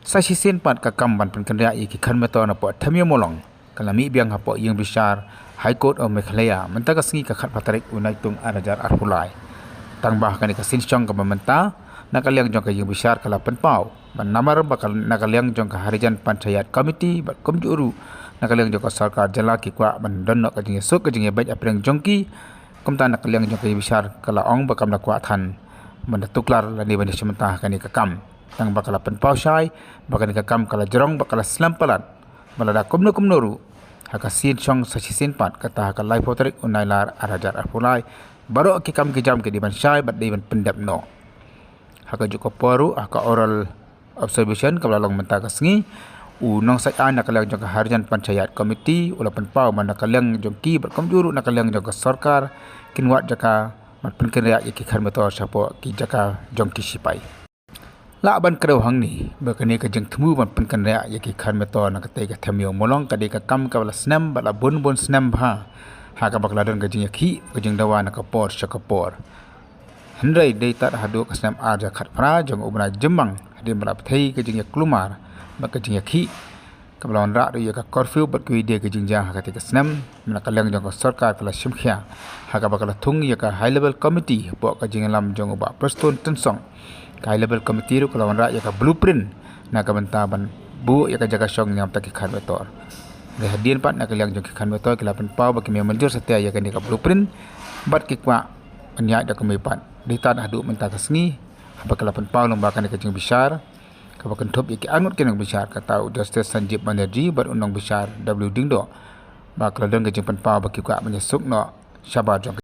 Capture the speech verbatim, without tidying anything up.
Sa shisien pat ka kam ban pynkynriah ïa ki khynmetor napoh Themio Molong ka la mih biang hapoh ïing bishar High Court of Meghalaya mynta ka sngi ka khatphra tarik u Naitung ar hajar arphew lai. Tang ba ha kane ka synshong kaba mynta, na ka liang jong ka ïing bishar ka la pynpaw ba namar ba ka, na ka liang jong ka Harijan Panchayat Committee bad kumjuh ruh na ka liang jong ka sorkar jylla ki kwah ban don noh ka jingïasuk ka jingïabeit hapdeng jong ki, kumta na ka liang jong ka ïing bishar ka la ong ba kam da kwah than ban da tuklar lane ban da shim bynta ha kane ka kam. Tang ba ka la pynpaw shai ba kane ka kam ka la jrong bad ka la slem palat, ba lada kumno kumno ruh, ha ka synshong sa shisien pat, kata ha ka laiphew tarik u Nailar ar hajar arphew lai, baroh ki kam ki jam ki dei ban shai bad dei ban pyndep noh. Ha kajuh ka por ruh, ha ka oral observation kaba la long mynta ka sngi, u nongsaiñ aiñ na ka liang jong ka Harijan Panchayat Committee u la pynpaw ba na ka liang jong ki bad kumjuh ruh na ka liang jong ka sorkar kin wad jaka ban pynkynriah ïa ki khynmetor shapoh ki jaka jong ki shipai. Lah ban kdew hangne ba kane ka jingthmu ban pynkynriah ïa ki khynmetor na katei ka Themio Molong ka dei ka kam kaba la snem bad la bun bun snem bha, ha kaba ka la don ka jingïakhih ka jingdawa na ka por sha ka por. Hynrei dei tad haduh ka snem ar hajar khatphra jong u bnai Jymmang, hadien ba la pynthei ka jingïakulmar bad ka jingïakhih, kaba la wanrah ruh ïa ka curfew bad kiwei de ka jingjia ha katei ka snem, na ka liang jong ka sorkar ka la shim khia ha kaba ka la thung ïa ka High Level Committee hapoh ka jingïalam jong u Bah Prestone Tynsong. Ka High Level Committee ruh ka la wanrah ïa ka blueprint na ka bynta ban buh ïa ka jaka shong ïa kita ki khynmetor. Hynrei hadien pat na ka liang jong ki khynmetor ki la pynpaw ba kim ïa mynjur satia ïa kane ka blueprint bad ki kwah ban ïaid da kumwei pat. Dei tad haduh mynta ka sngi haba ka la pynpaw lyngba kane ka jingbishar kaba kynthup ïa ki arngut ki nongbishar, kata u Justice Sanjeev Banerjee bad u nongbishar W Diengdoh, ba ka la don ka jingpynpaw ba ki kwah ban ïasuk noh shabar jong